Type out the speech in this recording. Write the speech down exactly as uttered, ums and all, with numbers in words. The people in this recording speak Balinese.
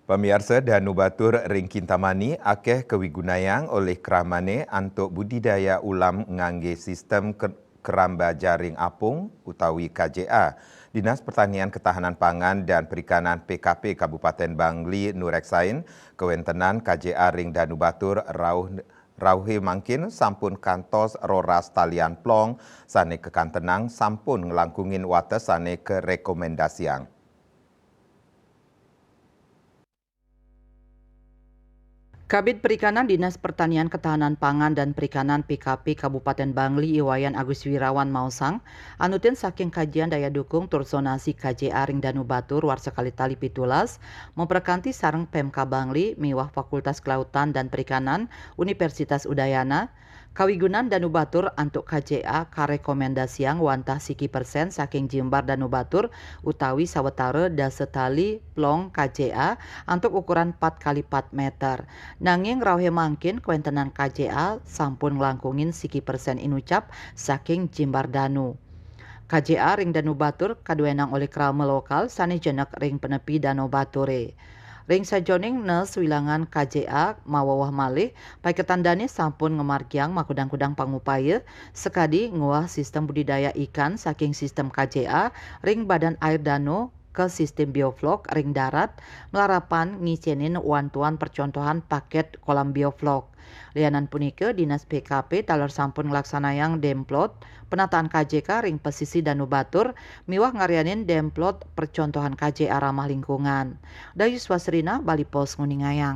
Pamiarsa, danu batur ring Kintamani akeh kawigunayang olih kramané antuk budidaya ulam nganggé sistem ke-, keramba jaring apung utawi K J A. Dinas Pertanian Ketahanan Pangan dan Perikanan P K P Kabupaten Bangli nureksain kawéntenan K J A ring danu batur rauh rauhé mangkin sampun kantos roras talian plong sané kakantenang sampun nglangkungin wates sané karekomendasiang. Kabid Perikanan, Dinas Pertanian Ketahanan Pangan dan Perikanan P K P Kabupaten Bangli, I Wayan Agus Wirawan maosang, anutin saking kajian daya dukung tur zonasi K J A ring danu batur warsa kalih tali pitulas, maprakanti sareng Pemkab Bangli miwah Fakultas Kelautan dan Perikanan Universitas Udayana, kawigunan danu batur antuk K J A karekomendasiang wantah siki persen saking jimbar danu batur utawi sawatara dasa tali plong K J A antuk ukuran pat kali pat meter. Nanging rauhé mangkin kawéntenan K J A sampun nglangkungin siki persen inucap saking jimbar danu. K J A ring danu batur kaduénang olih krama lokal sané jenek ring panepi danu baturé. Ring sajeroning nes wilangan K J A maweweh malih, paiketan dané sampun ngamargiang makudang-kudang pangupaya sakadi nguwah sistem budidaya ikan saking sistem K J A ring badan air danu ka sistem bioflok ring darat, malarapan ngicénin wantuan percontohan pakét kolam bioflok. Lianan punika, Dinas P K P taler sampun nglaksanayang demplot penataan K J K ring pesisi danu batur miwah ngaryanin demplot percontohan K J A ramah lingkungan. Dayus Wasrina, Bali Post, nguningayang.